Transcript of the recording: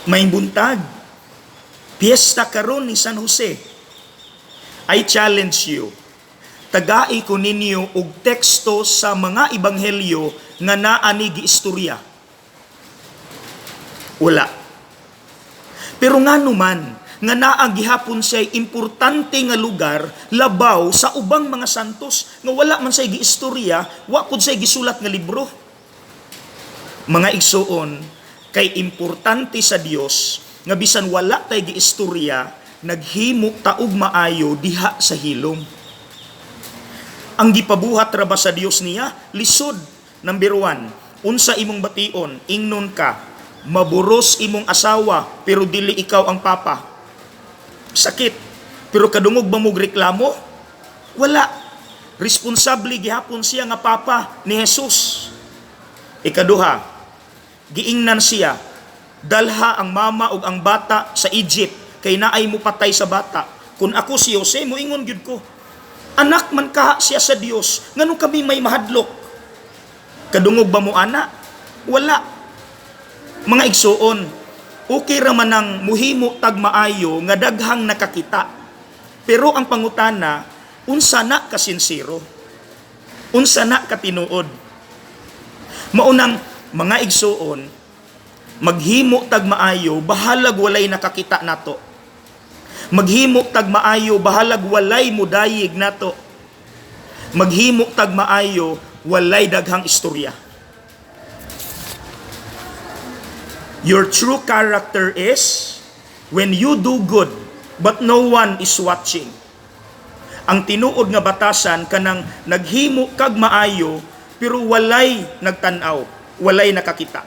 Maayong buntag. Piyesta karon ni San Jose. I challenge you. Tagai ko ninyo og teksto sa mga ebanghelyo nga naa ni giistorya. Wala. Pero ngano man nga naa gihapon siya importante nga lugar labaw sa ubang mga santos nga wala man siya giistorya, wa pud siya gisulat nga libro? Mga igsuon, kay importante sa Dios nga bisan wala tay giistorya, naghimo ta og maayo diha sa hilom. Ang gipabuhat ra ba sa Dios niya? Lisod. Number 1, unsa imong bation, ingnon ka, maburos imong asawa pero dili ikaw ang papa. Sakit. Pero kadungog ba mog reklamo? Wala. Responsable gihapon siya nga papa ni Jesus. Ikaduha, giingnan siya, "Dalha ang mama ug ang bata sa Egypt kay naay mupatay sa bata." Kung ako si Jose, moingon gyud ko, "Anak man kaha siya sa Dios, nganong kami may mahadlok?" Kadungog ba mo ana? Wala. Mga igsuon, okay ra man ang muhimo tag maayo nga daghang nakakita. Pero ang pangutana, unsa na kasinsero? Unsa na katinuod? Maunang mga igsuon, maghimo tag maayo bahalag walay nakakita nato. Maghimo tag maayo bahalag walay mudayig nato. Maghimo tag maayo walay daghang istorya. Your true character is when you do good but no one is watching. Ang tinuod nga batasan, kanang naghimo kag maayo pero walay nagtan-aw, walay nakakita.